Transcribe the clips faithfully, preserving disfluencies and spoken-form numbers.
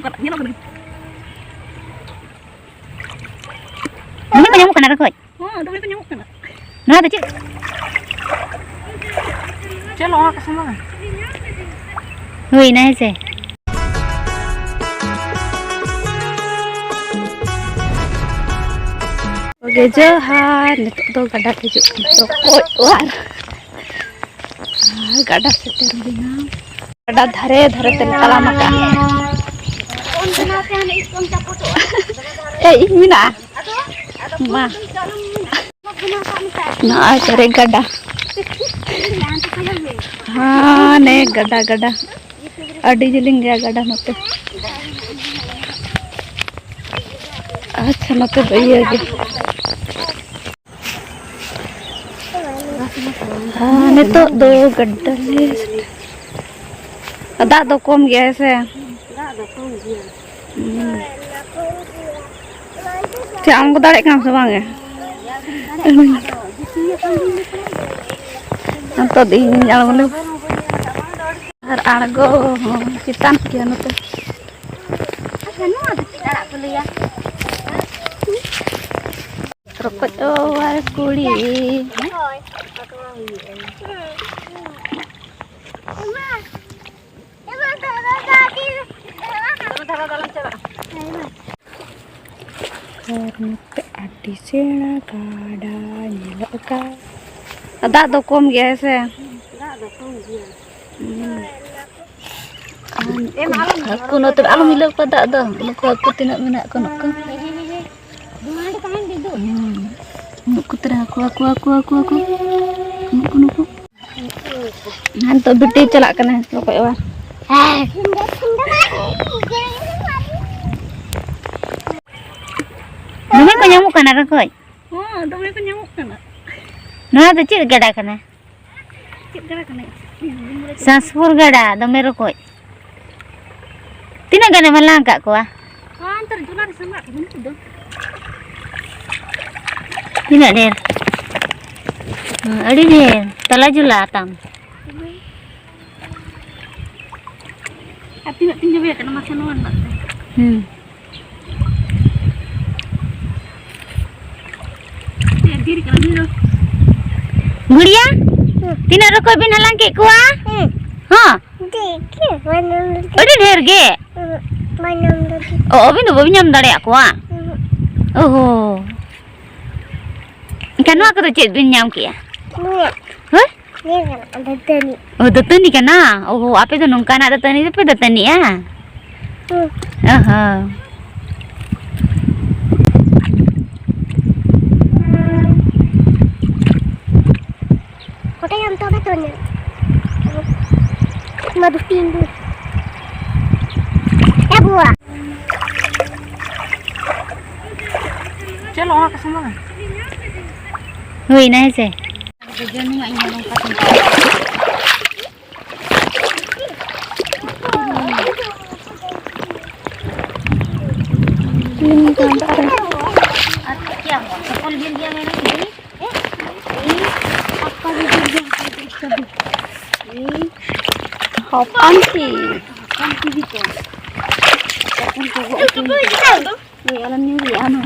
ᱧᱮᱞᱚᱜ ᱠᱟᱱᱟ᱾ ᱫᱚᱢᱮ ᱠᱚ ᱧᱟᱢᱚᱜ ᱠᱟᱱᱟ ᱨᱚᱠᱚᱡ᱾ ᱦᱚᱸ, ᱫᱚᱢᱮ ᱠᱚ ᱧᱟᱢᱚᱜ ᱠᱟᱱᱟ᱾ ᱱᱚᱣᱟ ᱫᱚ ᱪᱮᱫ? ᱪᱮᱫ ᱞᱚᱦᱟ ᱠᱚ ᱥᱟᱢᱟᱝ? ᱦᱩᱭᱱᱟ, ᱦᱮᱸ ᱥᱮ? ᱳᱠᱮ, ᱡᱚᱦᱟᱨ᱾ ᱱᱤᱛᱚᱜ ᱫᱚ ᱜᱟᱰᱟ ᱦᱤᱡᱩᱜ ᱠᱟᱱᱟ, ᱨᱚᱠᱚᱡ ᱚᱣᱟᱨ᱾ ᱟᱨ ᱜᱟᱰᱟ ᱥᱮᱴᱮᱨ ᱦᱩᱭᱱᱟ᱾ ᱜᱟᱰᱟ ᱫᱷᱟᱨᱮ ᱫᱷᱟᱨᱮ ᱛᱮᱞᱮ ᱛᱟᱲᱟᱢ ᱟᱠᱟᱜᱼᱟ᱾ ᱮ, ᱤᱧ ᱢᱮᱱᱟᱜᱼᱟ᱾ ᱢᱟ᱾ ᱱᱚᱜᱼᱚᱭ ᱯᱮᱨᱮᱡ ᱜᱟᱰᱟ᱾ ᱦᱟᱱᱮ ᱜᱟᱰᱟ, ᱜᱟᱰᱟ᱾ ᱟᱹᱰᱤ ᱡᱮᱞᱮᱧ ᱜᱮᱭᱟ ᱜᱟᱰᱟ ᱱᱚᱛᱮ᱾ ᱟᱪᱪᱷᱟ, ᱱᱚᱛᱮ ᱫᱚ ᱤᱭᱟᱹ ᱜᱮ᱾ ᱟᱨ ᱱᱤᱛᱚᱜ ᱫᱚ ᱜᱟᱰᱟ ᱞᱮ, ᱫᱟᱜ ᱫᱚ ᱠᱚᱢ ᱜᱮᱭᱟ, ᱦᱮᱸ ᱥᱮ? ᱫᱟᱜ ᱫᱚ ᱠᱚᱢ ᱜᱮᱭᱟ᱾ ᱦᱩᱸ᱾ ᱪᱮᱫ ᱟᱬᱜᱚ ᱫᱟᱲᱮᱭᱟᱜ ᱠᱟᱱᱟᱢ ᱥᱮ ᱵᱟᱝ ᱜᱮ? ᱱᱤᱛᱚᱜ ᱫᱚ ᱤᱧ ᱟᱬᱜᱚ ᱞᱮ᱾ ᱟᱨ ᱟᱬᱜᱚ ᱦᱚᱸ ᱪᱮᱛᱟᱱ ᱜᱮᱭᱟ ᱱᱚᱛᱮ᱾ ᱟᱪᱪᱷᱟ, ᱱᱚᱣᱟ ᱫᱚ ᱪᱮᱫ ᱟᱲᱟᱜ ᱠᱚ ᱞᱟᱹᱭᱟ? ᱨᱚᱠᱚᱡ ᱚᱣᱟᱨ ᱠᱩᱲᱤ᱾ ᱦᱳᱭ᱾ ᱟᱨ ᱱᱚᱛᱮ ᱟᱹᱰᱤ ᱪᱮᱦᱨᱟ ᱜᱟᱰᱟ ᱧᱮᱞᱚᱜ ᱠᱟᱱ᱾ ᱫᱟᱜ ᱫᱚ ᱠᱚᱢ ᱜᱮᱭᱟ, ᱦᱮᱸ ᱥᱮ? ᱫᱟᱜ ᱫᱚ ᱠᱚᱢ ᱜᱮᱭᱟ᱾ ᱦᱩᱸ᱾ ᱟᱨ ᱱᱩᱠᱩ ᱦᱟᱹᱠᱩ ᱱᱚᱛᱮ ᱨᱮ ᱟᱞᱚᱢ ᱦᱤᱞᱟᱹᱣ ᱠᱚᱣᱟ ᱫᱟᱜ ᱫᱚ᱾ ᱱᱩᱠᱩ ᱦᱟᱹᱠᱩ ᱛᱤᱱᱟᱹᱜ ᱢᱮᱱᱟᱜ ᱠᱚᱣᱟ ᱱᱩᱠᱩ᱾ ᱦᱩᱸ᱾ ᱱᱩᱠᱩ ᱛᱤᱱᱟᱹᱜ ᱦᱟᱹᱠᱩ, ᱦᱟᱹᱠᱩ, ᱦᱟᱹᱠᱩ, ᱦᱟᱹᱠᱩ᱾ ᱱᱩᱠᱩ, ᱱᱩᱠᱩ᱾ ᱦᱟᱱᱛᱮ ᱵᱤᱴᱤ ᱪᱟᱞᱟᱜ ᱠᱟᱱᱟᱭ ᱨᱚᱠᱚᱡ ᱚᱣᱟᱨ᱾ ᱫᱚᱢᱮ ᱠᱚ ᱧᱟᱢᱚᱜ ᱠᱟᱱᱟ ᱨᱚᱠᱚᱡ᱾ ᱦᱚᱸ, ᱫᱚᱢᱮ ᱠᱚ ᱧᱟᱢᱚᱜ ᱠᱟᱱᱟ᱾ ᱱᱚᱣᱟ ᱫᱚ ᱪᱮᱫ ᱜᱟᱰᱟ ᱠᱟᱱᱟ? ᱪᱮᱫ ᱜᱟᱰᱟ ᱠᱟᱱᱟ? ᱥᱟᱸᱥᱯᱩᱨ ᱜᱟᱰᱟ, ᱫᱚᱢᱮ ᱨᱚᱠᱚᱡ᱾ ᱛᱤᱱᱟᱹᱜ ᱜᱟᱱᱮᱢ ᱦᱟᱞᱟᱝ ᱟᱠᱟᱫ ᱠᱚᱣᱟ? ᱦᱚᱸ, ᱚᱱᱛᱮ ᱨᱮ ᱡᱷᱚᱞᱟ ᱨᱮ ᱥᱟᱢᱵᱟᱜ ᱠᱟᱱᱟ ᱱᱩᱠᱩ ᱫᱚ᱾ ᱛᱤᱱᱟᱹᱜ ᱰᱷᱮᱨ? ᱦᱮᱸ, ᱟᱹᱰᱤ ᱰᱷᱮᱨ᱾ ᱛᱟᱞᱟ ᱡᱷᱚᱞᱟ ᱛᱟᱢ᱾ ᱟᱨ ᱛᱤᱱᱟᱹᱜ ᱛᱤᱧ ᱡᱚᱵᱮ ᱟᱠᱟᱱᱟ ᱢᱟᱥᱮ ᱱᱚᱣᱟ ᱨᱮᱱᱟᱜ ᱛᱮ? ᱦᱩᱸ᱾ ᱪᱮᱫ ᱫᱷᱤᱨᱤ ᱠᱟᱱᱟ ᱱᱤᱭᱟᱹ ᱫᱚ? ᱜᱩᱲᱤᱭᱟ, ᱦᱩᱸ᱾ ᱛᱤᱱᱟᱹᱜ ᱨᱚᱠᱚᱡ ᱵᱤᱱ ᱦᱟᱞᱟᱝ ᱠᱮᱫ ᱠᱚᱣᱟ? ᱦᱩᱸ᱾ ᱦᱚᱸ? ᱫᱤᱠᱷᱤ, ᱵᱟᱹᱧ ᱧᱟᱢ ᱞᱮᱫᱮ᱾ ᱟᱹᱰᱤ ᱰᱷᱮᱨ ᱜᱮ᱾ ᱦᱩᱸ, ᱵᱟᱹᱧ ᱧᱟᱢ ᱞᱮᱫᱮ᱾ ᱚ, ᱟᱹᱵᱤᱱ ᱫᱚ ᱵᱟᱹᱵᱤᱱ ᱧᱟᱢ ᱫᱟᱲᱮᱭᱟᱜ ᱠᱚᱣᱟ? ᱦᱩᱸ᱾ ᱚ ᱦᱚ᱾ ᱮᱱᱠᱷᱟᱱ ᱱᱚᱣᱟ ᱠᱚᱫᱚ ᱪᱮᱫ ᱵᱤᱱ ᱧᱟᱢ ᱠᱮᱜᱼᱟ? ᱱᱤᱭᱟᱹ᱾ ᱦᱳᱭ? ᱱᱤᱭᱟᱹ ᱠᱟᱱᱟ, ᱫᱟᱹᱛᱟᱹᱱᱤ᱾ ᱚ, ᱫᱟᱹᱛᱟᱹᱱᱤ ᱠᱟᱱᱟ? ᱚ, ᱟᱯᱮ ᱫᱚ ᱱᱚᱝᱠᱟᱱᱟᱜ ᱫᱟᱹᱛᱟᱹᱱᱤ ᱫᱚᱯᱮ ᱫᱟᱹᱛᱟᱹᱱᱤᱜᱼᱟ? ᱦᱩᱸ᱾ ᱚ ᱦᱚᱸ᱾ ᱠᱚᱴᱮᱡ ᱟᱢ ᱛᱚᱵᱮ ᱛᱚ ᱧᱮᱞ᱾ ᱢᱟ ᱫᱩᱥᱴᱤ ᱤᱧ ᱫᱩ᱾ ᱮ ᱵᱩᱣᱟ᱾ ᱪᱚᱞᱚ, ᱚᱱᱟ ᱠᱚ ᱥᱟᱢᱟᱝ᱾ ᱦᱩᱭᱱᱟ, ᱦᱮᱸ ᱥᱮ? ᱡᱚᱡᱚ ᱱᱤᱭᱟᱹ ᱤᱧ ᱦᱚᱸ ᱱᱚᱝᱠᱟ ᱛᱤᱧ ᱟᱨ ᱪᱮᱫ ᱠᱮᱭᱟ ᱦᱚᱸ? ᱪᱚᱯᱚᱞ ᱵᱤᱱ ᱤᱫᱤᱭᱟ ᱢᱮᱱᱟ ᱤᱫᱤ? ᱦᱚᱯᱚᱱ ᱴᱤ᱾ ᱦᱚᱯᱚᱱ ᱴᱤ ᱜᱮ ᱛᱚ᱾ ᱦᱚᱯᱚᱱ ᱴᱤ ᱜᱮ ᱛᱚ᱾ ᱦᱳᱭ, ᱟᱞᱚᱢ ᱧᱩᱨᱩᱭᱟ, ᱟᱢ ᱦᱚᱸ᱾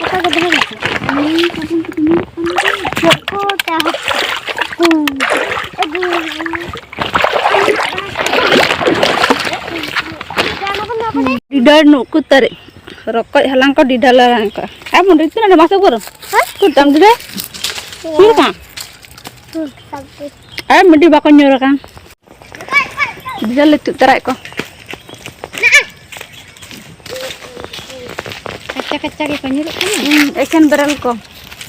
ᱚᱠᱟ ᱨᱮ ᱫᱚᱦᱚ ᱠᱟᱜ ᱠᱚᱣᱟ? ᱪᱮᱫ ᱠᱚ ᱪᱟᱥ? ᱰᱤᱰᱟᱹ ᱱᱩᱠᱩ ᱛᱟᱨᱮ ᱨᱚᱠᱚᱡ ᱦᱟᱞᱟᱝ ᱠᱚ ᱰᱤᱰᱟᱹ ᱞᱮ ᱦᱟᱞᱟᱝ ᱠᱚᱣᱟ᱾ ᱟᱨ ᱢᱩᱰᱤ ᱛᱤᱱᱟᱹᱜ ᱰᱷᱮᱨ ᱢᱟᱥᱮ ᱩᱠᱩᱨ? ᱦᱮᱸ? ᱩᱠᱩᱨ ᱛᱟᱢ ᱰᱤᱰᱟᱹ? ᱩᱠᱩᱨ ᱛᱟᱢ? ᱦᱩᱸ, ᱥᱟᱵ ᱠᱮᱫ᱾ ᱟᱨ ᱢᱩᱰᱤ ᱵᱟᱠᱚ ᱧᱩᱨ ᱟᱠᱟᱱ᱾ ᱰᱤᱰᱟᱹ ᱞᱮ ᱛᱩᱫ ᱛᱟᱨᱟᱭᱮᱫ ᱠᱚ᱾ ᱠᱟᱪᱟ ᱠᱟᱪᱟ ᱜᱮᱠᱚ ᱧᱩᱨᱩᱜ ᱠᱟᱱᱟ᱾ ᱦᱩᱸ, ᱮᱠᱮᱱ ᱵᱮᱨᱮᱞ ᱠᱚ᱾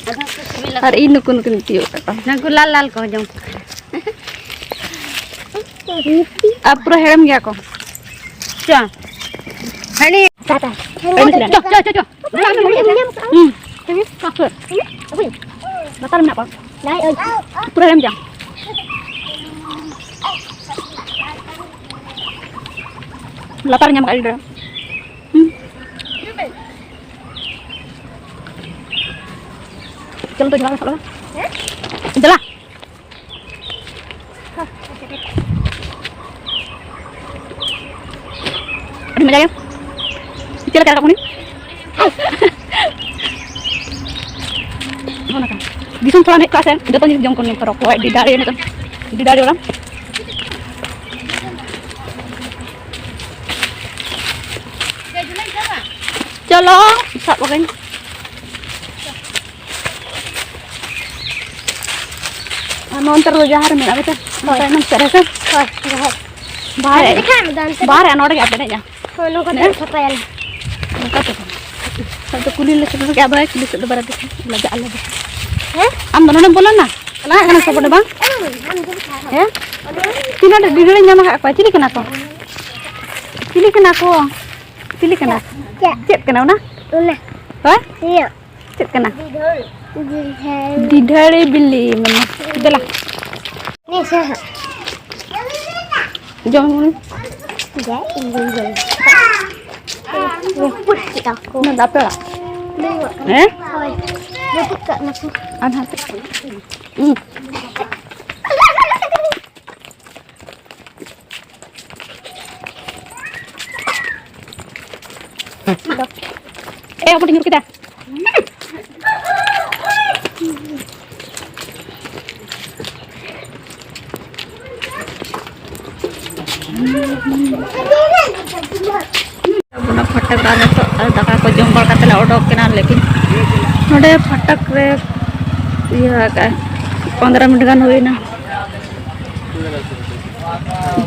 ᱟᱫᱚ ᱠᱚ ᱥᱤᱵᱤᱞᱟ᱾ ᱟᱨ ᱤᱧ ᱱᱩᱠᱩ ᱱᱩᱠᱩᱧ ᱛᱤᱭᱳᱜ ᱠᱟᱜ ᱠᱚᱣᱟ᱾ ᱱᱩᱠᱩ ᱞᱟᱞ ᱞᱟᱞ ᱠᱚ ᱡᱚᱢ᱾ ᱟᱨ ᱯᱩᱨᱟᱹ ᱦᱮᱲᱮᱢ ᱜᱮᱭᱟ ᱠᱚ᱾ ᱪᱚ᱾ ᱦᱟᱹᱱᱤ᱾ ᱴᱟᱴᱟ᱾ ᱦᱟᱹᱱᱤ ᱪᱚ, ᱪᱚ, ᱪᱚ, ᱪᱚ᱾ ᱦᱩᱸ᱾ ᱞᱟᱛᱟᱨ ᱢᱮᱱᱟᱜ ᱠᱚᱣᱟ᱾ ᱯᱩᱨᱟᱹ ᱦᱮᱲᱮᱢ ᱜᱮᱭᱟ᱾ ᱞᱟᱛᱟᱨ ᱧᱟᱢ ᱠᱟᱜ ᱜᱤᱫᱽᱨᱟᱹ᱾ ᱦᱩᱸ᱾ ᱪᱚᱞᱚ ᱛᱚ, ᱡᱷᱟᱞᱟ ᱥᱟᱵ ᱞᱟᱜᱟ᱾ ᱫᱮᱞᱟ᱾ ᱟᱹᱰᱤ ᱢᱚᱡᱟ ᱜᱮ᱾ ᱪᱮᱫ ᱞᱮᱠᱟ ᱨᱟᱠᱟᱵ ᱠᱟᱹᱱᱟᱹᱧ? ᱱᱚᱜᱼᱚ ᱱᱚᱝᱠᱟ᱾ ᱫᱤᱥᱚᱢ ᱛᱷᱚᱲᱟ ᱦᱮᱡ ᱠᱚᱜᱼᱟ ᱥᱮ, ᱡᱚᱛᱚ ᱡᱤᱱᱤᱥ ᱡᱚᱢ ᱠᱚ ᱧᱟᱢ ᱠᱚᱜᱼᱟ, ᱨᱚᱠᱚᱡ, ᱰᱤᱰᱟᱹᱲᱤ, ᱱᱤᱛᱚᱜ ᱰᱤᱰᱟᱹᱲᱤ ᱵᱟᱞᱟ᱾ ᱪᱚᱞᱚ, ᱥᱟᱵ ᱠᱟᱹᱧ᱾ ᱟᱨ ᱱᱚᱱᱛᱮ ᱨᱮᱫᱚ ᱡᱟᱦᱟᱸ ᱨᱮ ᱢᱮᱱᱟᱜ ᱯᱮ ᱦᱳᱭ᱾ ᱛᱟᱭᱱᱚᱢ ᱥᱮᱫ ᱨᱮ ᱥᱮ? ᱦᱳᱭ, ᱡᱟᱦᱟᱸ ᱨᱮ᱾ ᱵᱟᱦᱨᱮ, ᱮᱱᱠᱷᱟᱱ ᱫᱚ ᱚᱱᱛᱮ ᱨᱮ᱾ ᱵᱟᱦᱨᱮ ᱱᱚᱰᱮ ᱜᱮ ᱟᱯᱮ ᱮᱱᱮᱡᱼᱟ᱾ ᱦᱳᱭ, ᱱᱚᱝᱠᱟ ᱛᱮ ᱦᱮᱸ? ᱪᱷᱟᱯᱟᱭᱟᱞᱮ᱾ ᱱᱚᱝᱠᱟ ᱛᱮ᱾ ᱟᱫᱚ ᱠᱩᱞᱤ ᱞᱮ ᱪᱮᱫ ᱞᱮᱠᱟ ᱟᱫᱚ ᱠᱩᱞᱤ ᱥᱮᱫ ᱫᱚ ᱵᱟᱨᱮ ᱛᱮ ᱞᱟᱡᱟᱜ ᱟᱞᱮ ᱫᱚ᱾ ᱦᱮᱸ? ᱟᱢ ᱫᱚ ᱱᱚᱰᱮᱢ ᱵᱚᱞᱚᱱᱟ? ᱪᱟᱞᱟᱜ ᱠᱟᱱᱟ ᱥᱮ ᱵᱚᱞᱮ ᱵᱟᱝ? ᱦᱮᱸ? ᱛᱤᱱᱟᱹᱜ ᱰᱷᱮᱨ ᱰᱤᱰᱟᱹᱲᱤᱧ ᱧᱟᱢ ᱟᱠᱟᱫ ᱠᱚᱣᱟ᱾ ᱪᱤᱞᱤ ᱠᱟᱱᱟ ᱠᱚ? ᱪᱤᱞᱤ ᱠᱟᱱᱟ ᱠᱚ? ᱪᱤᱞᱤ ᱠᱟᱱᱟ? ᱪᱮᱫ? ᱪᱮᱫ ᱠᱟᱱᱟ ᱚᱱᱟ? ᱚᱱᱟ᱾ ᱦᱳᱭ? ᱤᱭᱟᱹ᱾ ᱪᱮᱫ ᱠᱟᱱᱟ? ᱰᱤᱰᱷᱟᱹᱲᱤ᱾ ᱰᱤᱰᱷᱟᱹᱲᱤ ᱵᱤᱞᱤ ᱢᱟᱱᱮ᱾ ᱫᱮᱞᱟ᱾ ᱱᱤᱥᱟ ᱦᱟᱸᱜ᱾ ᱡᱚᱢ ᱢᱮ᱾ ᱡᱟ ᱤᱧ ᱫᱩᱧ ᱡᱚᱢ᱾ ᱨᱟᱹᱯᱩᱫ ᱠᱮᱫᱟ ᱠᱚ᱾ ᱚᱱᱟ ᱫᱚ ᱟᱯᱮ ᱚᱲᱟᱜ? ᱦᱮᱸ? ᱦᱳᱭ᱾ ᱨᱟᱹᱯᱩᱫ ᱠᱟᱜ ᱱᱟᱠᱚ᱾ ᱟᱨ ᱦᱟᱱᱛᱮ᱾ ᱦᱩᱸ᱾ ᱮ, ᱦᱚᱯᱚᱱ ᱧᱩᱨ ᱠᱮᱫᱟ᱾ ᱚᱱᱟ ᱯᱷᱟᱴᱟᱠ ᱨᱮ ᱱᱤᱛᱚᱜ ᱫᱟᱠᱟ ᱠᱚ ᱡᱚᱢ ᱵᱟᱲᱟ ᱠᱟᱛᱮ ᱞᱮ ᱚᱰᱚᱠ ᱮᱱᱟ, ᱞᱮᱠᱤᱱ ᱱᱚᱰᱮ ᱯᱷᱟᱴᱟᱠ ᱨᱮ ᱤᱭᱟᱹ ᱟᱠᱟᱫᱼᱟ, ᱯᱚᱱᱫᱽᱨᱚ ᱢᱤᱱᱤᱴ ᱜᱟᱱ ᱦᱩᱭᱱᱟ᱾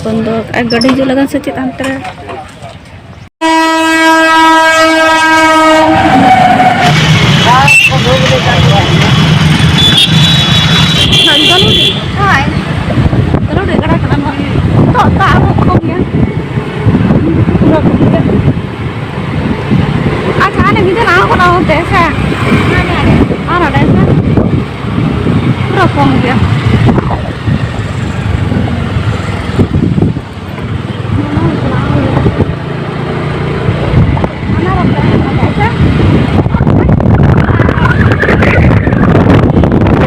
ᱵᱚᱱᱫᱚ ᱟᱠᱟᱫᱼᱟ, ᱜᱟᱹᱰᱤ ᱦᱤᱡᱩᱜ ᱞᱟᱹᱜᱤᱫ ᱥᱮ ᱪᱮᱫ ᱦᱟᱱᱛᱮ ᱨᱮ? ᱦᱳᱭ᱾ ᱪᱚᱞᱚ ᱰᱮ ᱜᱟᱰᱟ ᱠᱟᱱᱟ ᱱᱚᱣᱟ᱾ ᱱᱤᱛᱚᱜ ᱫᱟᱜ ᱦᱚᱸ ᱠᱚᱢ ᱜᱮᱭᱟ᱾ ᱯᱩᱨᱟᱹ ᱠᱚᱢ ᱜᱮᱭᱟ᱾ ᱟᱪᱪᱷᱟ, ᱦᱟᱱᱮ ᱢᱤᱫ ᱫᱤᱱ ᱟᱬᱜᱚ ᱠᱟᱱᱟ ᱚᱱᱛᱮ ᱥᱮ? ᱟᱨ ᱚᱸᱰᱮ ᱥᱮ? ᱯᱩᱨᱟᱹ ᱠᱚᱢ ᱜᱮᱭᱟ᱾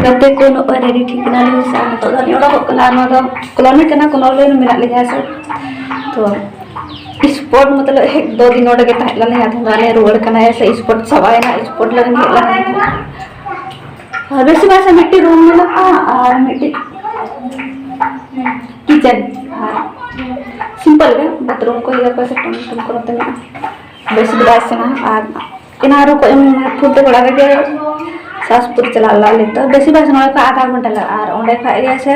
ᱜᱟᱛᱮ ᱠᱚ ᱱᱚᱜᱼᱚᱭ ᱨᱮᱰᱤ ᱴᱷᱤᱠ ᱠᱟᱱᱟᱞᱤᱧ ᱥᱮ ᱱᱤᱛᱚᱜ ᱫᱚ ᱞᱤᱧ ᱚᱰᱚᱠᱚᱜ ᱠᱟᱱᱟ᱾ ᱱᱚᱣᱟ ᱫᱚ ᱠᱚᱞᱚᱱᱤ ᱠᱟᱱᱟ, ᱠᱚᱞᱚᱱᱤ ᱨᱮ ᱢᱮᱱᱟᱜ ᱞᱤᱧᱟ ᱥᱮ᱾ ᱛᱚ ᱥᱯᱚᱴ ᱢᱚᱛᱞᱚᱵ ᱮᱠ ᱫᱚ ᱫᱤᱱ ᱱᱚᱰᱮ ᱜᱮ ᱛᱟᱦᱮᱸ ᱞᱮᱱᱟ, ᱟᱫᱚ ᱦᱟᱱᱮ ᱨᱩᱣᱟᱹᱲ ᱠᱟᱱᱟᱭ ᱥᱮ ᱥᱯᱚᱴ ᱪᱟᱵᱟᱭᱮᱱᱟ, ᱥᱯᱚᱴ ᱞᱟᱹᱜᱤᱫ ᱦᱮᱡ ᱞᱮᱱᱟ᱾ ᱟᱨ ᱵᱮᱥᱤ ᱵᱟᱥ ᱢᱤᱫᱴᱤᱡ ᱨᱩᱢ ᱢᱮᱱᱟᱜᱼᱟ ᱟᱨ ᱢᱤᱫᱴᱤᱡ ᱠᱤᱪᱮᱱ ᱟᱨ ᱥᱤᱢᱯᱚᱞ ᱜᱮ ᱵᱟᱛᱷᱨᱩᱢ ᱠᱚ ᱤᱭᱟᱹ ᱠᱚ ᱥᱮ ᱴᱚᱢ ᱴᱚᱢ ᱠᱚ ᱱᱚᱛᱮ ᱢᱮᱱᱟᱜᱼᱟ᱾ ᱵᱮᱥᱤ ᱵᱟᱥ ᱥᱮᱱᱟ ᱟᱨ ᱮᱱᱟᱝ ᱨᱮᱠᱚ ᱮᱢ ᱯᱷᱩᱞ ᱛᱮ ᱚᱲᱟᱜ ᱨᱮᱜᱮ ᱥᱟᱥᱯᱩᱨ ᱪᱟᱞᱟᱜ ᱞᱟᱹᱜᱤᱫ ᱛᱚ ᱵᱮᱥᱤ ᱵᱟᱥ ᱱᱚᱰᱮ ᱠᱷᱚᱱ ᱟᱫᱷᱟ ᱜᱷᱚᱱᱴᱟ ᱞᱟᱜᱟᱜᱼᱟ ᱟᱨ ᱚᱸᱰᱮ ᱠᱷᱚᱱ ᱜᱮ ᱥᱮ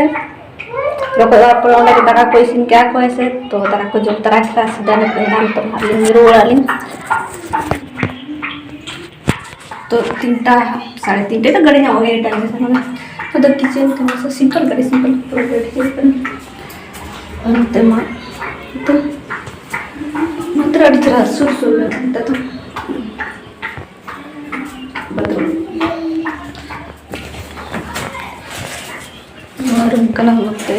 ᱨᱚᱠᱚᱡ ᱚᱲᱟᱜ ᱯᱚᱨᱮ ᱚᱸᱰᱮ ᱜᱮ ᱫᱟᱠᱟ ᱠᱚ ᱤᱥᱤᱱ ᱠᱮᱜᱼᱟ ᱠᱚ ᱦᱮᱸ ᱥᱮ, ᱛᱚ ᱫᱟᱠᱟ ᱠᱚ ᱡᱚᱢ ᱛᱚᱨᱟ ᱠᱮᱫᱟ ᱥᱤᱫᱷᱟ ᱱᱤᱛᱚᱜ ᱦᱟᱸᱜ ᱞᱤᱧ ᱨᱩᱣᱟᱹᱲᱚᱜᱼᱟ ᱞᱤᱧ᱾ ᱛᱚ ᱛᱤᱱᱴᱟ ᱥᱟᱲᱮ ᱛᱤᱱᱴᱟ ᱫᱚ ᱜᱟᱹᱲᱤ ᱧᱚᱜ ᱦᱩᱭ ᱴᱟᱭᱤᱢ ᱨᱮ ᱥᱮᱱᱚᱜ ᱢᱮ᱾ ᱟᱫᱚ ᱠᱤᱪᱮᱱ ᱠᱟᱱᱟ ᱥᱮ ᱥᱤᱢᱯᱚᱞ ᱜᱟᱹᱰᱤ ᱥᱤᱢᱯᱚᱞ ᱯᱩᱨᱟᱹ ᱜᱟᱹᱰᱤ ᱠᱟᱱᱟ᱾ ᱟᱨ ᱱᱚᱛᱮ ᱢᱟ ᱱᱚᱛᱮ ᱱᱚᱛᱮ ᱨᱮ ᱟᱹᱰᱤ ᱪᱮᱦᱨᱟ ᱥᱩᱨ ᱥᱩᱨ ᱨᱮ ᱱᱚᱛᱮ ᱫᱚ ᱵᱟᱛᱷᱨᱩᱢ᱾ ᱱᱚᱣᱟ ᱨᱩᱢ ᱠᱟᱱᱟ ᱱᱚᱛᱮ᱾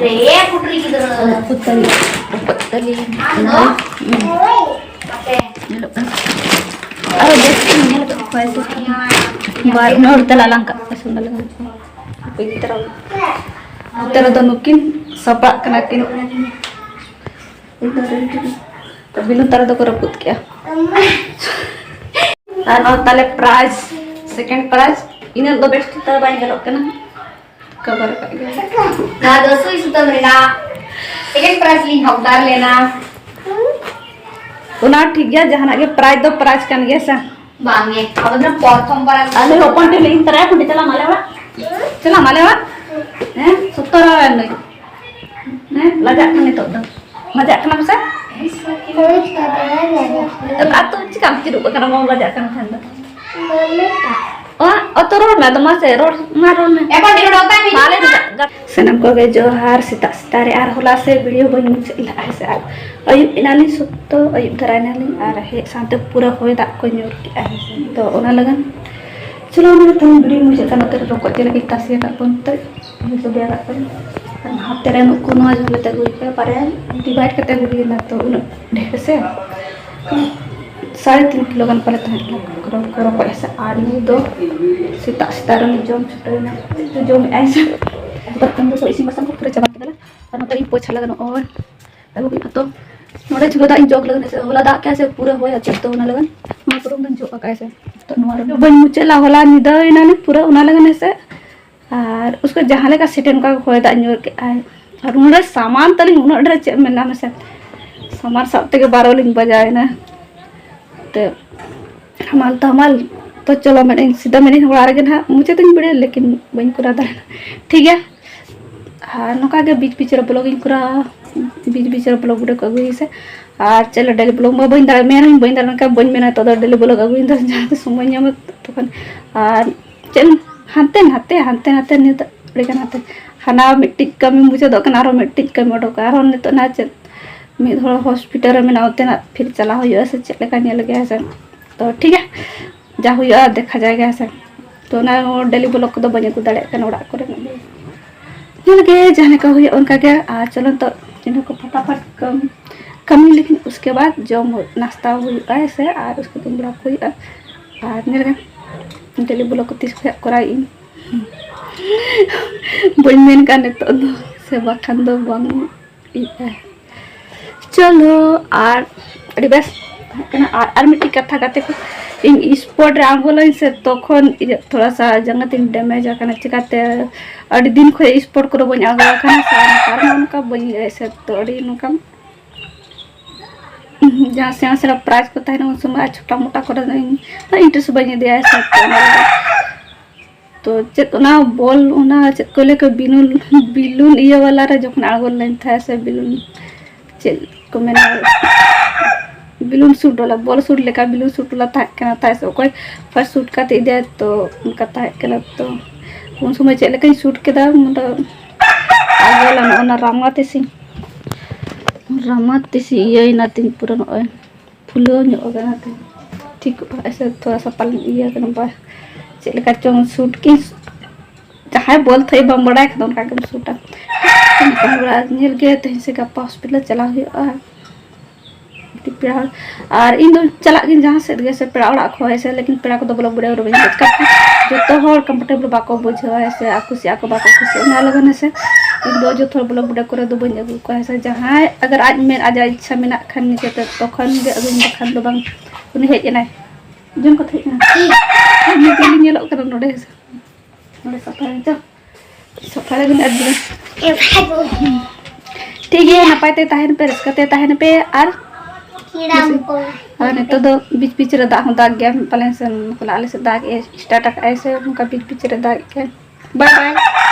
ᱨᱮ ᱯᱩᱴᱨᱤ ᱜᱤᱫᱽᱨᱟᱹ᱾ ᱯᱩᱛᱟᱹᱞᱤ, ᱯᱩᱛᱟᱹᱞᱤ ᱟᱢ ᱫᱚ? ᱠᱟᱱᱟ᱾ ᱦᱩᱸ᱾ ᱵᱟᱯᱮ᱾ ᱧᱮᱞᱚᱜ ᱠᱟᱱᱟ᱾ ᱟᱨᱚ ᱵᱮᱥ ᱴᱷᱤᱠ ᱧᱮᱞ ᱠᱟᱜ ᱠᱚᱣᱟ ᱥᱮ? ᱵᱟᱨ ᱦᱚᱲ ᱛᱮ ᱞᱟᱞᱟᱝ ᱠᱟᱜ ᱠᱚᱣᱟ ᱥᱮ ᱵᱟᱞᱟᱝ ᱠᱟᱜ ᱠᱚᱣᱟ? ᱦᱟᱯᱮ ᱱᱮᱛᱟᱨ ᱱᱮᱛᱟᱨ ᱫᱚ ᱱᱩᱠᱤᱱ ᱥᱟᱯᱲᱟᱜ ᱠᱟᱱᱟ ᱠᱤᱱ᱾ ᱵᱤᱞᱩᱱ ᱛᱟᱨᱟ ᱫᱚᱠᱚ ᱨᱟᱹᱯᱩᱫ ᱠᱮᱜᱼᱟ᱾ ᱟᱨ ᱱᱚᱣᱟ ᱛᱟᱞᱮ ᱯᱨᱟᱭᱤᱡᱽ, ᱥᱮᱠᱮᱱᱰ ᱯᱨᱟᱭᱤᱡᱽ, ᱤᱱᱟᱹᱜ ᱫᱚ ᱵᱮᱥ ᱴᱷᱤᱠ ᱛᱟᱨᱟ ᱵᱟᱭ ᱧᱮᱞᱚᱜ ᱠᱟᱱᱟ᱾ ᱠᱟᱵᱟᱨ ᱟᱠᱟᱫ ᱜᱮᱭᱟ᱾ ᱱᱚᱣᱟ ᱫᱚ ᱥᱩᱭ ᱥᱩᱛᱟᱹᱢ ᱨᱮᱱᱟᱜ ᱥᱮᱠᱮᱱᱰ ᱯᱨᱟᱭᱤᱡᱽ ᱞᱤᱧ ᱦᱚᱠᱫᱟᱨ ᱞᱮᱱᱟ᱾ ᱚᱱᱟ ᱴᱷᱤᱠ ᱜᱮᱭᱟ, ᱡᱟᱦᱟᱱᱟᱜ ᱜᱮ ᱯᱨᱟᱭᱤᱡᱽ ᱫᱚ ᱯᱨᱟᱭᱤᱡᱽ ᱠᱟᱱ ᱜᱮᱭᱟ ᱥᱮ᱾ ᱵᱟᱝ ᱜᱮ, ᱟᱵᱚ ᱫᱚ ᱯᱨᱚᱛᱷᱚᱢ ᱯᱨᱟᱭᱤᱡᱽ᱾ ᱟᱞᱮ ᱦᱚᱯᱚᱱ ᱴᱷᱮᱱ ᱞᱮ ᱤᱫᱤ ᱛᱟᱨᱟᱭᱟ, ᱠᱩᱸᱰᱤ ᱪᱟᱞᱟᱜ ᱢᱟᱞᱮ ᱚᱲᱟᱜ᱾ ᱪᱟᱞᱟᱜ ᱢᱟᱞᱮ ᱚᱲᱟᱜ᱾ ᱦᱮᱸ, ᱥᱚᱛᱚᱨ ᱟᱨ ᱱᱩᱭ᱾ ᱦᱮᱸ, ᱞᱟᱡᱟᱜ ᱠᱟᱱᱟ ᱱᱤᱛᱚᱜ ᱫᱚ᱾ ᱞᱟᱡᱟᱜ ᱠᱟᱱᱟᱢ ᱥᱮ? ᱟᱨ ᱛᱚ ᱪᱤᱠᱟᱢ ᱪᱤᱨᱩᱜ ᱠᱟᱱᱟ, ᱵᱟᱢ ᱞᱟᱡᱟᱜ ᱠᱟᱱ ᱠᱷᱟᱱ ᱫᱚ? ᱚ, ᱚ, ᱛᱚ ᱨᱚᱲ ᱢᱮ, ᱟᱫᱚ ᱢᱟᱥᱮ ᱨᱚᱲ, ᱢᱟ ᱨᱚᱲ ᱢᱮ᱾ ᱮ, ᱵᱟᱹᱴᱤ ᱨᱚᱲ ᱚᱠᱚᱭ ᱢᱮ? ᱢᱟ ᱞᱟᱹᱭ ᱢᱮ᱾ ᱥᱟᱱᱟᱢ ᱠᱚᱜᱮ ᱡᱚᱦᱟᱨ, ᱥᱮᱛᱟᱜ ᱥᱮᱛᱟᱜ ᱨᱮ ᱟᱨ ᱦᱚᱞᱟ ᱥᱮ ᱵᱷᱤᱰᱤᱭᱳ ᱵᱟᱹᱧ ᱢᱩᱪᱟᱹᱫ ᱞᱮᱫᱟ, ᱦᱮᱸ ᱥᱮ? ᱟᱨ ᱟᱹᱭᱩᱵ ᱮᱱᱟᱞᱤᱧ ᱥᱚᱠᱛᱚ, ᱟᱹᱭᱩᱵ ᱫᱷᱟᱨᱟ ᱮᱱᱟᱞᱤᱧ ᱟᱨ ᱦᱮᱡ ᱥᱟᱶᱛᱮ ᱯᱩᱨᱟᱹ ᱦᱚᱭ ᱫᱟᱜ ᱠᱚ ᱧᱩᱨ ᱠᱮᱜᱼᱟ, ᱦᱮᱸ ᱥᱮ? ᱛᱚ ᱚᱱᱟ ᱞᱟᱹᱜᱤᱫ ᱪᱚᱞᱚ, ᱚᱱᱟ ᱛᱮᱦᱮᱧ ᱵᱷᱤᱰᱤᱭᱳ ᱢᱩᱪᱟᱹᱫ ᱠᱟᱱᱟ, ᱱᱚᱛᱮ ᱨᱮ ᱨᱚᱠᱚᱡ ᱡᱤᱞ ᱞᱟᱹᱜᱤᱫ ᱛᱟᱥᱮ ᱟᱠᱟᱫ ᱠᱚᱣᱟ ᱱᱚᱛᱮ᱾ ᱡᱚᱵᱮ ᱟᱲᱟᱜ ᱠᱚ᱾ ᱟᱨ ᱦᱟᱛᱮ ᱨᱮ ᱱᱩᱠᱩ ᱱᱚᱣᱟ ᱡᱷᱚᱞᱮ ᱛᱮ ᱟᱹᱜᱩᱭ ᱯᱮ, ᱵᱟᱨᱭᱟ ᱰᱤᱵᱷᱟᱭᱤᱰ ᱠᱟᱛᱮ ᱟᱹᱜᱩᱭ ᱱᱟ, ᱛᱚ ᱩᱱᱟᱹᱜ ᱰᱷᱮᱨ ᱥᱮ ᱥᱟᱲᱮ ᱛᱤᱱ ᱠᱤᱞᱳ ᱜᱟᱱ ᱯᱟᱞᱮ ᱛᱟᱦᱮᱸ ᱠᱟᱱᱟ ᱨᱚ-, ᱨᱚᱠᱚᱡ ᱦᱮᱸᱥᱮ᱾ ᱟᱨ ᱱᱩᱭ ᱫᱚ ᱥᱮᱛᱟᱜ ᱥᱮᱛᱟᱜ ᱨᱮ ᱩᱱᱤ ᱡᱚᱢ ᱪᱷᱩᱴᱟᱹᱣ ᱮᱱᱟ, ᱡᱚᱢᱮᱫ ᱟᱭ ᱥᱮ᱾ ᱵᱟᱨᱛᱟᱱ ᱫᱚ ᱤᱥᱤᱱ ᱵᱟᱥᱟᱝ ᱠᱚ ᱯᱩᱨᱟᱹ ᱪᱟᱵᱟ ᱠᱮᱫᱟᱞᱮ᱾ ᱟᱨ ᱱᱚᱛᱮ ᱤᱧ ᱯᱳᱪᱷᱟ ᱞᱟᱜᱟ ᱱᱚᱜᱼᱚᱭ᱾ ᱟᱹᱜᱩ ᱠᱮᱫᱟ᱾ ᱛᱚ ᱱᱚᱰᱮ ᱪᱩᱞᱦᱟᱹ ᱫᱟᱜ ᱤᱧ ᱡᱚᱜ ᱞᱟᱹᱜᱤᱫ ᱦᱮᱸᱥᱮ, ᱦᱚᱞᱟ ᱫᱟᱜ ᱠᱮᱫᱼᱟ ᱥᱮ ᱯᱩᱨᱟᱹ ᱦᱚᱭ ᱟᱨ ᱪᱮᱫ, ᱛᱚ ᱚᱱᱟ ᱞᱟᱹᱜᱤᱫ ᱱᱚᱣᱟ ᱯᱩᱨᱟᱹ ᱫᱚᱧ ᱡᱚᱜ ᱟᱠᱟᱫᱼᱟ ᱥᱮ᱾ ᱛᱚ ᱱᱚᱣᱟ ᱨᱮ ᱵᱟᱹᱧ ᱢᱩᱪᱟᱹᱫ ᱞᱮᱫᱼᱟ, ᱦᱚᱞᱟ ᱧᱤᱫᱟᱹᱭᱮᱱᱟᱞᱤᱧ ᱯᱩᱨᱟᱹ ᱚᱱᱟ ᱞᱟᱹᱜᱤᱫ ᱦᱮᱸᱥᱮ᱾ ᱟᱨ ᱩᱥᱠᱮ ᱡᱟᱦᱟᱸ ᱞᱮᱠᱟ ᱥᱮᱴᱮᱱ ᱚᱱᱠᱟ ᱜᱮ ᱦᱚᱭ ᱫᱟᱜ ᱧᱩᱨ ᱠᱮᱫᱼᱟᱭ᱾ ᱟᱨ ᱱᱚᱰᱮ ᱥᱟᱢᱟᱱ ᱛᱟᱹᱞᱤᱧ ᱩᱱᱟᱹᱜ ᱰᱷᱮᱨ, ᱪᱮᱫ ᱮᱢ ᱢᱮᱱᱟ ᱢᱟᱥᱮ, ᱥᱟᱢᱟᱱ ᱥᱟᱵ ᱛᱮᱜᱮ ᱵᱟᱨᱚ ᱞᱤᱧ ᱵᱟᱡᱟᱣᱮᱱᱟ᱾ ᱛᱚ ᱦᱟᱢᱟᱞ ᱛᱚ ᱦᱟᱢᱟᱞ, ᱛᱚ ᱪᱚᱞᱚ ᱢᱮᱱᱮᱫ ᱟᱹᱧ ᱥᱤᱫᱷᱟᱹ ᱢᱮᱱᱮᱫ ᱟᱹᱧ ᱚᱲᱟᱜ ᱨᱮᱜᱮ ᱱᱟᱦᱟᱜ ᱢᱩᱪᱟᱹᱫ ᱤᱧ ᱵᱟᱲᱟᱭᱟ, ᱞᱮᱠᱤᱱ ᱵᱟᱹᱧ ᱠᱚᱨᱟᱣ ᱫᱟᱲᱮᱭᱟᱜᱼᱟ᱾ ᱴᱷᱤᱠ ᱜᱮᱭᱟ, ᱟᱨ ᱱᱚᱝᱠᱟ ᱜᱮ ᱵᱤᱪ ᱵᱤᱪ ᱨᱮ ᱵᱞᱚᱜ ᱤᱧ ᱠᱚᱨᱟᱣᱟ, ᱵᱤᱪ ᱵᱤᱪ ᱨᱮ ᱵᱞᱚᱜ ᱵᱷᱤᱰᱤᱭᱳ ᱠᱚ ᱟᱹᱜᱩᱭᱟ ᱥᱮ᱾ ᱟᱨ ᱪᱮᱫ ᱰᱮᱞᱤ ᱵᱞᱚᱜ ᱢᱟ ᱵᱟᱹᱧ ᱫᱟᱲᱮᱭᱟᱜᱼᱟ, ᱢᱮᱱ ᱦᱚᱸᱧ ᱵᱟᱹᱧ ᱫᱟᱲᱮᱭᱟᱜᱼᱟ, ᱢᱮᱱᱠᱷᱟᱱ ᱵᱟᱹᱧ ᱢᱮᱱᱟ ᱱᱤᱛᱚᱜ ᱫᱚ ᱰᱮᱞᱤ ᱵᱞᱚᱜ ᱟᱹᱜᱩᱭᱤᱧ ᱫᱚ ᱡᱟᱦᱟᱸ ᱛᱤᱥ ᱥᱚᱢᱚᱭ ᱧᱟᱢᱟ ᱛᱚᱠᱷᱚᱱ᱾ ᱟᱨ ᱪᱮᱫ ᱦᱟᱱᱛᱮ ᱱᱟᱛᱮ ᱦᱟᱱᱛᱮ ᱱᱟᱛᱮ ᱱᱤᱛᱚᱜ ᱟᱹᱰᱤᱜᱟᱱ ᱦᱟᱱᱛᱮ, ᱦᱟᱱᱟ ᱢᱤᱫᱴᱤᱡ ᱠᱟᱹᱢᱤ ᱢᱩᱪᱟᱹᱫᱚᱜ ᱠᱟᱱᱟ, ᱟᱨᱦᱚᱸ ᱢᱤᱫᱴᱤᱡ ᱠᱟᱹᱢᱤ ᱩᱰᱩᱠᱚᱜᱼᱟ, ᱟᱨᱦᱚᱸ ᱱᱤᱛᱚᱜ ᱱᱟ ᱪᱮᱫ ᱢᱤᱫ ᱦᱚᱲ ᱦᱚᱥᱯᱤᱴᱟᱞ ᱨᱮ ᱢᱮᱱᱟᱜᱼᱟ, ᱚᱱᱛᱮ ᱱᱟᱜ ᱯᱷᱤᱨ ᱪᱟᱞᱟᱣ ᱦᱩᱭᱩᱜᱼᱟ ᱥᱮ ᱪᱮᱫ ᱞᱮᱠᱟ ᱧᱮᱞ ᱞᱟᱹᱜᱤᱫ ᱦᱮᱸ ᱥᱮ᱾ ᱛᱚ ᱴᱷᱤᱠ ᱜᱮᱭᱟ, ᱡᱟ ᱦᱩᱭᱩᱜᱼᱟ ᱫᱮᱠᱷᱟ ᱡᱟᱭᱜᱟ ᱦᱮᱸ ᱥᱮ᱾ ᱛᱚ ᱚᱱᱟ ᱰᱮᱞᱤ ᱵᱞᱚᱜ ᱠᱚᱫᱚ ᱵᱟᱹᱧ ᱟᱹᱜᱩ ᱫᱟᱲᱮᱭᱟᱜ ᱠᱟᱱᱟ ᱚᱲᱟᱜ ᱠᱚᱨᱮ᱾ ᱧᱮᱞ ᱜᱮ ᱡᱟᱦᱟᱸ ᱞᱮᱠᱟ ᱦᱩᱭᱩᱜᱼᱟ ᱚᱱᱠᱟ ᱜᱮ᱾ ᱟᱨ ᱪᱚᱞᱚ ᱱᱤᱛᱚᱜ ᱤᱱᱟᱹ ᱠᱚ ᱯᱷᱟᱴᱟᱯᱷᱟᱴ ᱠᱟᱹᱢ-, ᱠᱟᱹᱢᱤ ᱞᱮᱠᱷᱟᱱ ᱩᱥᱠᱮ ᱵᱟᱫ ᱡᱚᱢ ᱦᱩᱭᱩᱜ, ᱱᱟᱥᱛᱟ ᱦᱩᱭᱩᱜᱼᱟ ᱦᱮᱸ ᱥᱮ, ᱟᱨ ᱩᱥᱠᱮ ᱫᱩᱢ ᱵᱟᱲᱟ ᱠᱚ ᱦᱩᱭᱩᱜᱼᱟ᱾ ᱟᱨ ᱧᱮᱞ ᱜᱮ ᱰᱮᱞᱤ ᱵᱞᱚᱜ ᱠᱚ ᱛᱤᱥ ᱠᱷᱚᱱᱟᱜ ᱠᱚᱨᱟᱣ ᱤᱧ᱾ ᱵᱟᱹᱧ ᱢᱮᱱ ᱠᱟᱜᱼᱟ ᱱᱤᱛᱚᱜ ᱫᱚ, ᱥᱮ ᱵᱟᱠᱷᱟᱱ ᱫᱚ ᱵᱟᱝ ᱤᱭᱟᱹᱜᱼᱟ᱾ ᱪᱚᱞᱚ, ᱟᱨ ᱟᱹᱰᱤ ᱵᱮᱥ ᱛᱟᱦᱮᱸ ᱠᱟᱱᱟ᱾ ᱟᱨ, ᱟᱨ ᱢᱤᱫᱴᱤᱡ ᱠᱟᱛᱷᱟ, ᱜᱟᱛᱮ ᱠᱚ, ᱤᱧ ᱥᱯᱳᱨᱴ ᱨᱮ ᱟᱬᱜᱚ ᱞᱮᱱ ᱥᱮ, ᱛᱚᱠᱷᱚᱱ ᱤᱧᱟᱹᱜ ᱛᱷᱚᱲᱟ ᱥᱟ ᱡᱟᱸᱜᱟ ᱛᱤᱧ ᱰᱮᱢᱮᱡᱽ ᱟᱠᱟᱱᱟ᱾ ᱪᱤᱠᱟᱹᱛᱮ ᱟᱹᱰᱤ ᱫᱤᱱ ᱠᱷᱚᱱ ᱥᱯᱳᱨᱴ ᱠᱚᱨᱮ ᱵᱟᱹᱧ ᱟᱬᱜᱚ ᱟᱠᱟᱱᱟ ᱥᱮ, ᱟᱨ ᱱᱮᱛᱟᱨ ᱢᱟ ᱚᱱᱠᱟ ᱵᱟᱹᱧ ᱤᱭᱟᱹᱭᱮᱫ ᱥᱮ, ᱛᱚ ᱟᱹᱰᱤ ᱱᱚᱝᱠᱟ ᱡᱟᱦᱟᱸ ᱥᱮᱬᱟ ᱥᱮᱬᱟ ᱯᱨᱟᱭᱤᱡᱽ ᱠᱚ ᱛᱟᱦᱮᱱᱟ ᱩᱱ ᱥᱚᱢᱚᱭ, ᱟᱨ ᱪᱷᱳᱴᱟ ᱢᱳᱴᱟ ᱠᱚᱨᱮ ᱫᱚ ᱤᱧ ᱤᱱᱴᱟᱨᱮᱥᱴ ᱵᱟᱹᱧ ᱤᱫᱤᱭᱟ ᱥᱮ, ᱛᱚ ᱚᱱᱟ ᱞᱟᱹᱜᱤᱫ ᱛᱚ ᱪᱮᱫ ᱚᱱᱟ ᱵᱚᱞ, ᱚᱱᱟ ᱪᱮᱫ ᱠᱚ ᱞᱟᱹᱭᱟ, ᱵᱤᱞᱩᱱ, ᱵᱤᱞᱩᱱ ᱤᱭᱟᱹ ᱵᱟᱞᱟ ᱨᱮ ᱡᱚᱠᱷᱚᱱ ᱟᱬᱜᱚ ᱞᱮᱱ ᱛᱟᱦᱮᱸᱫ ᱥᱮ, ᱵᱤᱞᱩᱱ ᱪᱮᱫ ᱠᱚ ᱢᱮᱱᱟ, ᱵᱤᱞᱩᱱ ᱥᱩᱴ ᱵᱟᱞᱟ, ᱵᱚᱞ ᱥᱩᱴ ᱞᱮᱠᱟ ᱵᱤᱞᱩᱱ ᱥᱩᱴ ᱵᱟᱞᱟ ᱛᱟᱦᱮᱸ ᱠᱟᱱᱟ ᱛᱟᱦᱮᱸᱫ ᱥᱮ, ᱚᱠᱚᱭ ᱯᱷᱟᱥᱴ ᱥᱩᱴ ᱠᱟᱛᱮ ᱤᱫᱤᱭᱟ, ᱛᱚ ᱚᱱᱠᱟ ᱛᱟᱦᱮᱸ ᱠᱟᱱᱟ᱾ ᱛᱚ ᱩᱱ ᱥᱚᱢᱚᱭ ᱪᱮᱫ ᱞᱮᱠᱟᱧ ᱥᱩᱴ ᱠᱮᱫᱟ, ᱢᱚᱛᱞᱚᱵ ᱟᱬᱜᱚ ᱞᱮᱱᱟ ᱚᱱᱟ ᱨᱟᱢᱟ ᱛᱮᱥᱤᱧ, ᱨᱟᱢᱟ ᱛᱮᱥᱤ ᱤᱭᱟᱹᱭᱮᱱᱟ ᱛᱤᱧ ᱯᱩᱨᱟᱹ ᱱᱚᱜᱼᱚᱭ᱾ ᱯᱷᱩᱞᱟᱹᱣ ᱧᱚᱜ ᱟᱠᱟᱱᱟ ᱛᱚ, ᱴᱷᱤᱠᱚᱜᱼᱟ᱾ ᱮᱥᱮ ᱛᱷᱚᱲᱟ ᱥᱟ ᱯᱟᱞᱮᱱ ᱤᱭᱟᱹ ᱠᱟᱱᱟ, ᱵᱟ, ᱪᱮᱫ ᱞᱮᱠᱟ ᱪᱚᱝ ᱥᱩᱴ ᱠᱤ, ᱡᱟᱦᱟᱸᱭ ᱵᱚᱞ ᱛᱷᱟᱹᱭ ᱵᱟᱢ ᱵᱟᱲᱟᱭ ᱠᱷᱟᱱ ᱫᱚ ᱚᱱᱠᱟ ᱜᱮᱢ ᱥᱩᱴᱟ᱾ ᱧᱮᱞ ᱜᱮ ᱛᱮᱦᱮᱧ ᱥᱮ ᱜᱟᱯᱟ ᱦᱚᱥᱯᱤᱴᱟᱞ ᱪᱟᱞᱟᱣ ᱦᱩᱭᱩᱜᱼᱟ᱾ ᱯᱮᱲᱟ ᱦᱚᱲ᱾ ᱟᱨ ᱤᱧ ᱫᱚ ᱪᱟᱞᱟᱜ ᱜᱤᱧ ᱡᱟᱦᱟᱸ ᱥᱮᱫ ᱜᱮ, ᱥᱮ ᱯᱮᱲᱟ ᱚᱲᱟᱜ ᱠᱚ ᱦᱮᱸ ᱥᱮ, ᱞᱮᱠᱤᱱ ᱯᱮᱲᱟ ᱠᱚᱫᱚ vlog video ᱨᱮ ᱵᱟᱹᱧ ᱫᱮᱡ ᱠᱟᱜ ᱠᱚᱣᱟ᱾ ᱡᱚᱛᱚ ᱦᱚᱲ comfortable ᱵᱟᱠᱚ ᱵᱩᱡᱷᱟᱹᱣᱟ ᱦᱮᱸ ᱥᱮ, ᱟᱨ ᱠᱩᱥᱤᱜ ᱟᱠᱚ ᱵᱟᱠᱚ ᱠᱩᱥᱤᱜᱼᱟ, ᱚᱱᱟ ᱞᱟᱹᱜᱤᱫ ᱦᱮᱸ ᱥᱮ ᱤᱧ ᱫᱚ ᱡᱚᱛᱚ ᱦᱚᱲ vlog video ᱠᱚᱨᱮ ᱫᱚ ᱵᱟᱹᱧ ᱟᱹᱜᱩ ᱠᱚᱣᱟ ᱦᱮᱸ ᱥᱮ᱾ ᱡᱟᱦᱟᱸᱭ ᱟᱜᱟᱨ ᱟᱡ ᱢᱮᱱ ᱟᱡᱟᱜ ᱤᱪᱪᱷᱟ ᱢᱮᱱᱟᱜ ᱠᱷᱟᱱ ᱱᱤᱡᱮᱛᱮ, ᱛᱚᱠᱷᱚᱱ ᱜᱮ ᱟᱹᱜᱩᱧ, ᱵᱟᱠᱷᱟᱱ ᱫᱚ ᱵᱟᱝ᱾ ᱩᱱᱤ ᱦᱮᱡ ᱮᱱᱟᱭ, ᱡᱚᱢ ᱠᱟᱛᱮ ᱦᱮᱡ ᱮᱱᱟᱭ᱾ ᱱᱤᱛᱚᱜ ᱞᱤᱧ ᱧᱮᱞᱚᱜ ᱠᱟᱱᱟ ᱱᱚᱰᱮ ᱦᱮᱸ ᱥᱮ᱾ ᱱᱚᱰᱮ ᱥᱟᱯᱷᱟᱭ ᱛᱚ᱾ ᱥᱟᱯᱷᱟ ᱞᱟᱹᱜᱤᱫ ᱟᱹᱰᱤ ᱴᱷᱤᱠ ᱜᱮᱭᱟ, ᱱᱟᱯᱟᱭ ᱛᱮ ᱛᱟᱦᱮᱱ ᱯᱮ, ᱨᱟᱹᱥᱠᱟᱹ ᱛᱮ ᱛᱟᱦᱮᱱ ᱯᱮ᱾ ᱟᱨ ᱟᱨ ᱱᱤᱛᱚᱜ ᱫᱚ ᱵᱤᱪ ᱵᱤᱪ ᱨᱮ ᱫᱟᱜ ᱦᱚᱸ ᱫᱟᱜ ᱜᱮᱭᱟ ᱯᱟᱞᱮᱱ ᱥᱮ, ᱟᱞᱮ ᱥᱮᱫ ᱫᱟᱜ ᱮ start ᱟᱠᱟᱫ ᱟᱭ ᱥᱮ, ᱱᱚᱝᱠᱟ ᱵᱤᱪ ᱵᱤᱪ ᱨᱮ ᱫᱟᱜ ᱮᱫ ᱠᱟᱱ᱾ Bye bye᱾